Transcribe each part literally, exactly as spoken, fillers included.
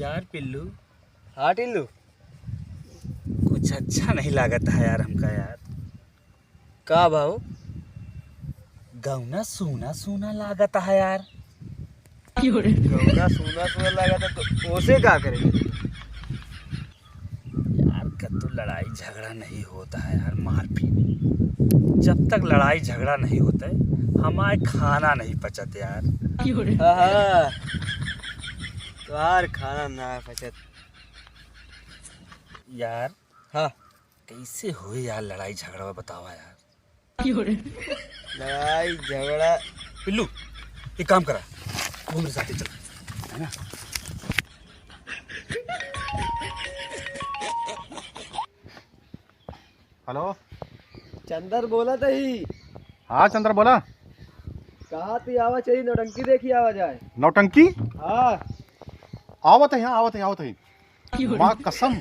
यार पिल्लू। हाँ टिल्लू। कुछ अच्छा नहीं लागत है यार हमका यार। का भाव? गौना सूना सूना लागत है यार। गौना सूना सूना लागत है तो ओसे का करेंगे? यार कत्तो लड़ाई झगड़ा नहीं होता है यार, मारपीट। जब तक लड़ाई झगड़ा नहीं होता है, हमारे खाना नहीं पचत यार। हाँ, हाँ। तोहार खाना ना पचत। यार, हाँ। कैसे होए यार लड़ाई झगड़ा, बतावा यार। लड़ाई झगड़ा। पिल्लू, एक काम करा, तू हमरे साथे चला, है ना? हेलो। चंदर बोलत ही। हाँ चंदर बोला। कहा ती आवा चली नौटंकी देखी आवा जाए। नौटंकी? हाँ। आवत है यहाँ, आवत है, आवत है। माँ कसम,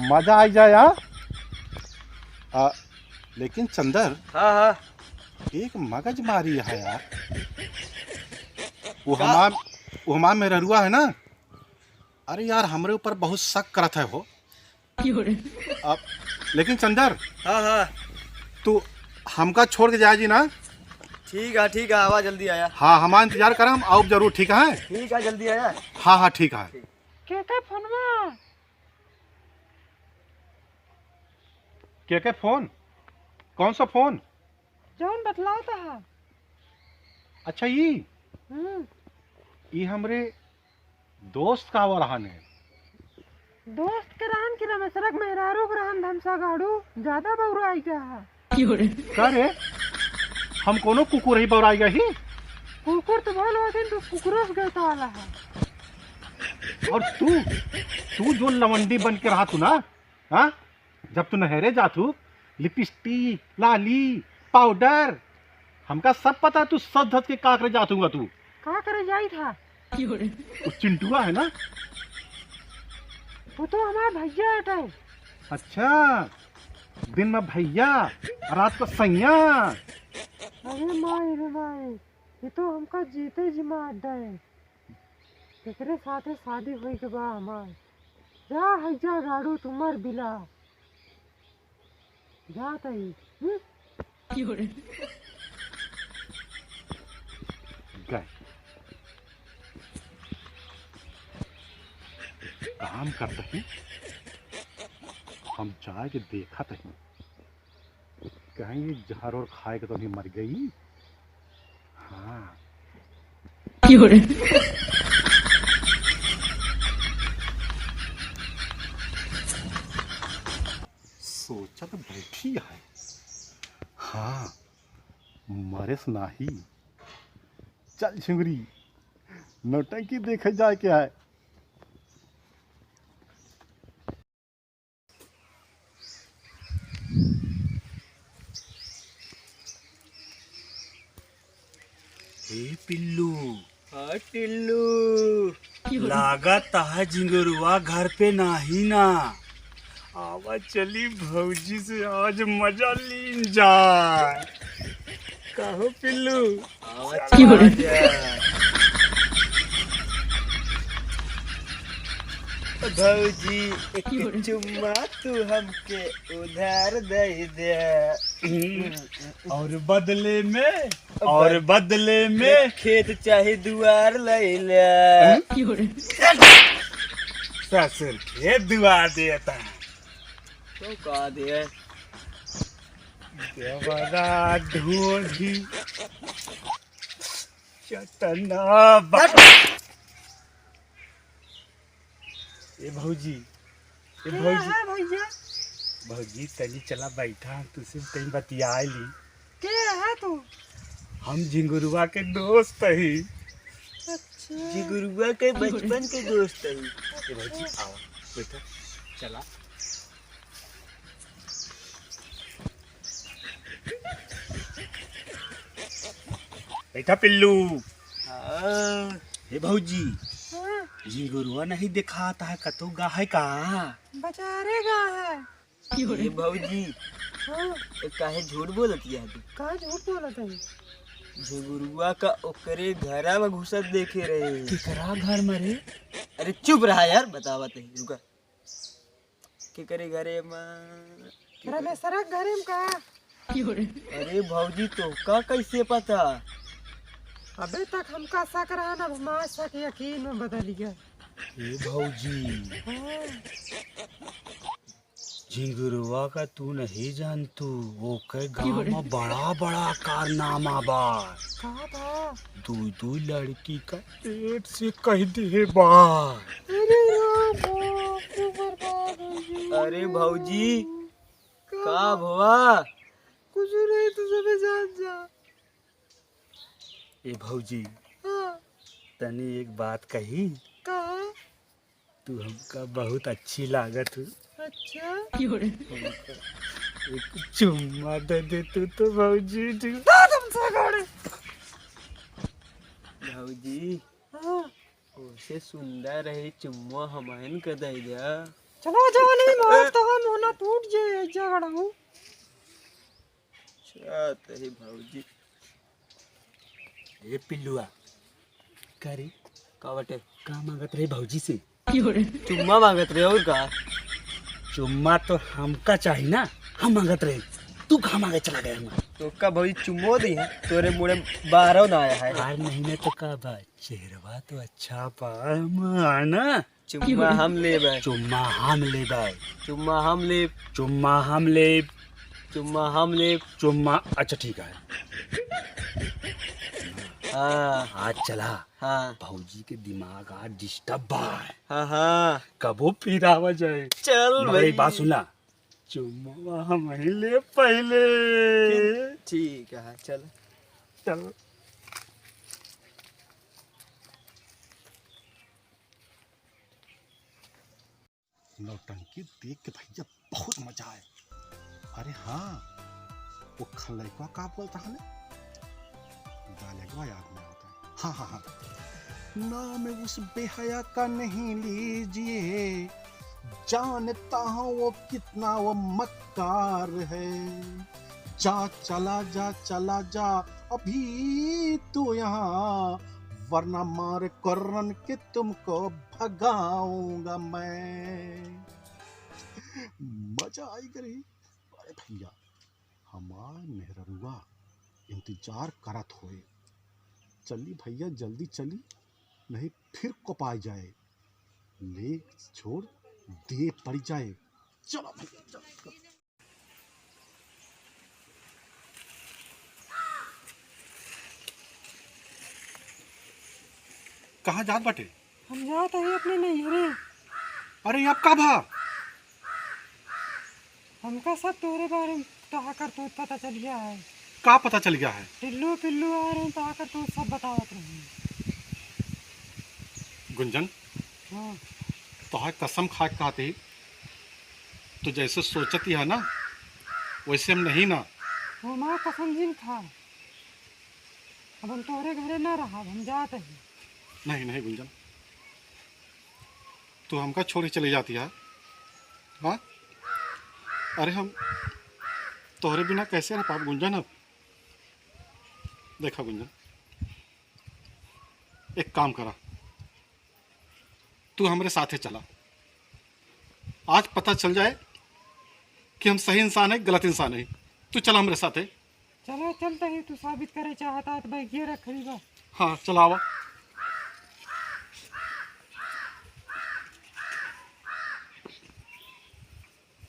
मजा आई जाए यार। आ, लेकिन चंदर, हाँ, हाँ। एक मगज मारी है यार। वो का? हमार, वो हमार मेहररुआ है ना, अरे यार, हमरे ऊपर बहुत शक करत है हो। अब, लेकिन चंदर, हाँ, हाँ। तू हमका छोड़ के जाए जी ना। ठीक है, ठीक है, आवा जल्दी आया। हाँ, हमारा इंतजार करा, हम आउब जरूर, ठीक है? ठीक है, जल्दी आया। हाँ, हाँ, ठीक है। ठीक। के के फोनवा? के के फोन? कौन सा फोन? जौन बतलाओ तो हा। अच्छा, ई? हम्म। ई हमरे दोस्त का आवा रहन है। दोस्त के रहन कि रमेशरक मेहरारू के रहन धमसा गाड़ू, ज्यादा बौराई गया है। का रे? हम कोनो कुकुर ही बौराई गया ही? कुकुर तो बोल होते तो कुकुरों से गए तो आला है। और तू, तू जो लवंडी बन के रहा तू ना, हाँ? जब तू नहरे जात हू, लिपस्टिक, लाली, पाउडर, हमका सब पता है तू सज धज के का करे जात हुआ तू। का करे जाई था? वो चिंटुआ है ना? वो तो हमार भैया हटे। अच्छा, दिन में भैया, रात को सैया। अरे माई रे माई, ये तो हमका जीते जी मार डाए। केकरे साथे शादी होई के बा हमार? जा है जा गाड़ू तू मर बिला। जा तई। हम्म? गए। काम करत ही, हम जाए के देखत ही। कहीं ये जहर और खाए के तो नहीं मर गई? हाँ। सोचत बैठी है। हाँ, मरेस नाही। चल झिंगुरी, नौटंकी देखे जाए के है। हे पिल्लू। हाँ टिल्लू। लागत है झिंगुरवा घर पे नाही ना। आवा चली भौजी से आज मजा लीन जाए। कहो पिल्लू। आवा चली। भौजी, एक चुम्मा तू हमके उधार दे दे। और बदले में, और बदले में खेत चाहे दुआर ले ले। ससुर के दुआर देता। तो का दे? देवरा ढोढ़ी चटना बा। ए भौजी, ए के भौजी। है भैया? भौजी, तनी चला बैठा, हम तुझसे तनी बतियाए ली। के है तू? हम झिंगुरवा के दोस्त ही। अच्छा। झिंगुरवा के बचपन के दोस्त ही। ए भौजी, अच्छा। आवा, बैठा, चला। बैठा पिल्लू। हाँ। हे भौजी, हाँ। झिंगुरवा नहीं देखात है, कतो गा है का? बजारे गा है। हे भौजी, हाँ। ए, काहे झूठ बोलत है तू? का झूठ बोलत है? झिंगुरवा का ओकरे घरा में घुसत देखे रहे। केकरा घर में रे? अरे चुप रहा यार, बतावत है, रुका। केकरे घरे मा? रमेशरा के घरे मा का? अरे भौजी, तोहका कैसे पता? अबे तक हमका शक रहा ना, अब हमार शक यकीन मा बदल गया। ए भौजी, हाँ। झिंगुरवा का तू नहीं जानतू, ओकर गाँव मा बड़ा बड़ा कारनामा बा। का बा? दुई दुई लड़की का पेट से कह दिहे बा। अरे राम, बाप रे, बर्बाद हो गई। अरे भौजी, का? का भवा? कुछ नहीं, तू सबे जान जा। ए भौजी, हाँ। तनी एक बात कही? कहा? तू हमका बहुत अच्छी लागत हो। अच्छा? एक चुम्मा दे दे तू तो भौजी। दे तुमसे गाड़ी। भौजी, हाँ। ओसे सुंदर रही, चुम्मा हमहन के दे जा। चलो जाओ, नहीं मार तो हम होना टूट जाए, ऐसा गड़ा हूँ। अच्छा, तही भौजी। ए पिल्लुआ, का रे? का बटे? का मांगत रहे भौजी से? चुम्मा मांगत रहे, और का? चुम्मा तो हमका चाही ना, हम मांगत रहे, तू कहाँ मांगे चला गया हमार? तो का भौजी चुम्मो दी है, तोरे मुड़े बारह ना आया है। यार नहीं ना तो का बात, चेहरवा तो अच्छा बा, माना। चुम्मा हम लेबै। चुम्मा हम लेबै। चुम्मा हम लेब। चुम्मा हम लेब। चुम्मा हम लेब। चुम्मा, अच्छा ठीक है। हाँ। आज चला। हाँ। भौजी के दिमाग आज disturb बा। हाँ, हाँ। कबो फिर आवा जाए। चल मगर भाई। एक बात सुना, चुम्मा हम ही ले पहले। ठीक है, चल। चल। नौटंकी देख के भैया बहुत मजा आए। अरे हाँ, वो खलैकवा का बोलता है ना? डायलॉगवा याद नहीं आता है। हाँ, हाँ, हाँ। नाम उस बेहया का नहीं लीजिए, जानता हूँ वो कितना वो मक्कार है। जा, चला जा, चला जा, अभी तो यहाँ, वरना मार करन के तुमको भगाऊंगा मैं। मजा आई गई। अरे भैया, हमार मेहररुआ इंतजार करत होए। चली भैया, जल्दी चली, नहीं फिर कोपाई जाए। ले छोड़ दे पड़ जाए। चलो भैया, चलो। कहाँ जात बाटे? हम जात हई अपने नैहरे। अरे, अब का भा? हमका सब तोरे बारे में तोहार करतूत पता चल गया है। का पता चल गया है? टिल्लू पिल्लू आ रहे हैं, तोहार करतूत सब बतावत रहे हैं। गुंजन, हाँ। तोहार कसम खा के कहत ही, तो जैसे सोचत ही है ना, वैसे हम नहीं ना। हमार कसम जिन खा, अब हम तोहरे घरे ना रहब, हम जात ही। नहीं, नहीं गुंजन, तू हमका छोड़ के चली जाती है, हाँ? अरे हम तोहरे बिना कैसे रह पाब गुंजन? अब देखा गुंजन, एक काम करा, तू हमरे साथे चला, आज पता चल जाए कि हम सही इंसान है, गलत इंसान है। तू चला हमरे साथे। चलो, चलते ही तू साबित करे चाहता है तो भाई ये रख ली बा। हाँ, चलावा।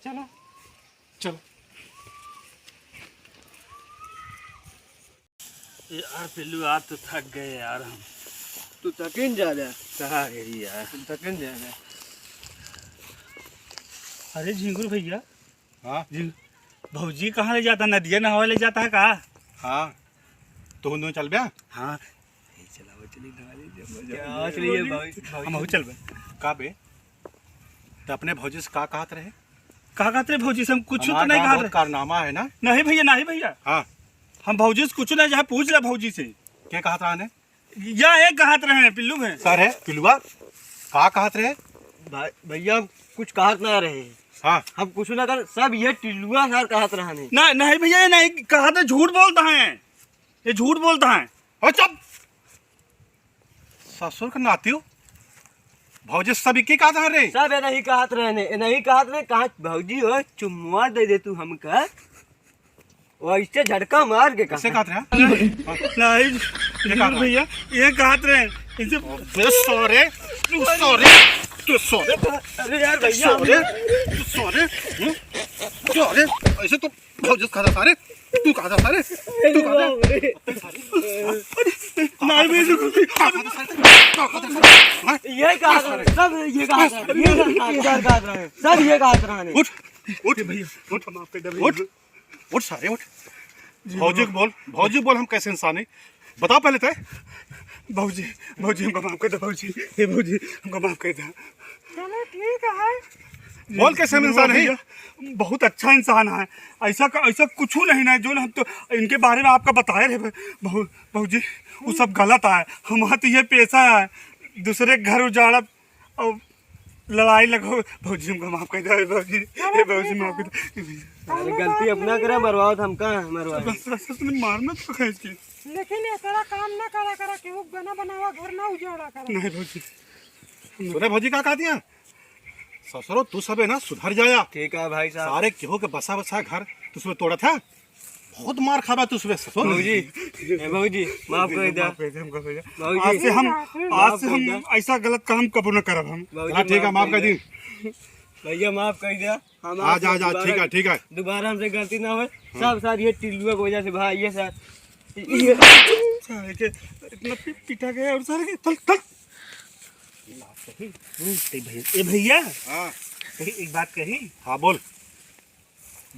चलो। चलो। यार पिल्लू, आज तो थक गए यार हम। तू थकिन जा रहा। कहाँ गई यार? तू थकिन जा रहा। अरे झिंगुर भैया। हाँ? झिंग-, भौजी कहाँ ले जाता? नदिया नहावे ले जाता है का? हाँ। तो हम दोनों चल बे? हाँ। ए, चलाओ, चली नहा ले, जब मजा क्या आवे। चलिए भौजी, भौजी। हम चल बे। का बे? तो अपने भौजी से का कहत रहे? का कहत रहे भौजी से? हम कुछ तो हमार नहीं गाँव कहत बहुत रहे। कारनामा है ना? नहीं भैया, नहीं भैया। हाँ। हम भौजी से कुछ नहीं, जहाँ पूछ ले भौजी से। के कहत रहा ने? या ये कहत रहे हैं पिल्लू में। सर है पिल्लुआ, का कहत रहे? भाई, भैया हम कुछ कहत ना रहे। हाँ। हम कुछ ना कर, सब ये टिल्लुआ सर कहत रहा ने। ना, नहीं भैया, ये नहीं कहत है, झूठ बोलता है, ये झूठ बोलता है। ओ चुप! ससुर के नातियो, भौजी सब इके कहत रहे रे। सब एनही कहत रहे ने, एनही कहत रहे, कहाँ भौजी हो, चुम्मा दे दे तू हमका। वैसे झटका मार के कहा। इसे कहत रहे? नहीं, ये कहत रहे? भैया, ये कहत रहे। इसे अबे सारे, तू सारे, तू सारे, अरे यार भैया, सारे, तू सारे, हम्म? सारे, ऐसे तो भौजी कहत रहे सारे, तू कहत रहे सारे, तू कहत रहे। नहीं, मैं तो का कहत रहे सारे? का कहत रहे सारे? हाँ? ये कहत रहे, सब ये कहत रहे, ये कहत रहे, सब ये कहत रहे। उठ, उठ भैया, उठ, माफ कर दे भैया। उठ, उठ सारे, उठ। जी भौजी बाबा। को बोल, भौजी को बोल, हम कैसे इंसान है, बता पहले तय। भौजी, भौजी, हमको माफ कर दे भौजी, हे भौजी, हमको माफ कर दे। चलो ठीक है। बोल, कैसे हम इंसान है? भैया, बहुत अच्छा इंसान है, ऐसा का, ऐसा कुछ नहीं है जो हम तो इनके बारे में आपका बताए रहे। भौ-, भौजी, वो सब गलत है, हमारा तो ये पेशा है, दूसरे के घर उजाड़ब और लड़ाई लगो। भौजी, हमको माफ कर दे भौजी, चलो हे भौजी, ठीक माफ है। कर दे। अरे गलती अपना करे, मरवाओ तो हम कहाँ मरवाए? बस, बस, बस, मारना तो है इसकी। लेकिन ये तरह काम ना करा करा, केहू बना बनावा घर ना उजाड़ा करा। नहीं भौजी। सुने भौजी, का कहती हैं? ससुरो, तू सबे ना सुधर जाया। ठीक है भाई साहब। सारे केहू के बसा बसा घर तू सबे तोड़त है। बहुत मार खाबा तू सबे ससुर। भौजी, ए भौजी, माफ कर दे। माफ कर दे हमको भैया। भौजी, आज से हम, माफ आज से कर हम दे। ऐसा गलत काम कबो न करब हम। भौजी, चला, ठीक है, माफ कर दी। भैया, माफ कर दे। हम आज, आज, आज, दोबारा, ठीक है, ठीक है। दोबारा हमसे गलती ना होए। हाँ। सब सर ये टिल्लुआ की वजह से भाई, ये सर। ये सारे के इतना पी-, पीटा गया और सारे के, चल, चल। ए भैया, ए भैया। हाँ। कही, एक बात कही। हाँ, बोल।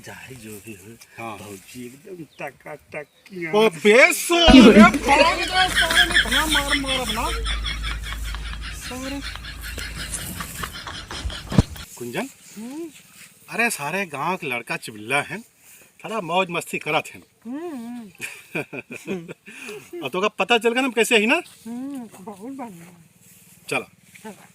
चाहे जो भी हो, हाँ। भौजी एकदम टकाटक किया। ओ बेस, अरे बाप रे, सारे ने इतना मार मार अपना। सारे। कुंजन, हम्म। अरे सारे गांव के लड़का चिबिल्ला हैं, थोड़ा मौज मस्ती करत हैं। हम्म, हम्म। अब तोका पता चल गया ना हम कैसे ही ना? हम्म, बहुत बढ़िया। चला। चला।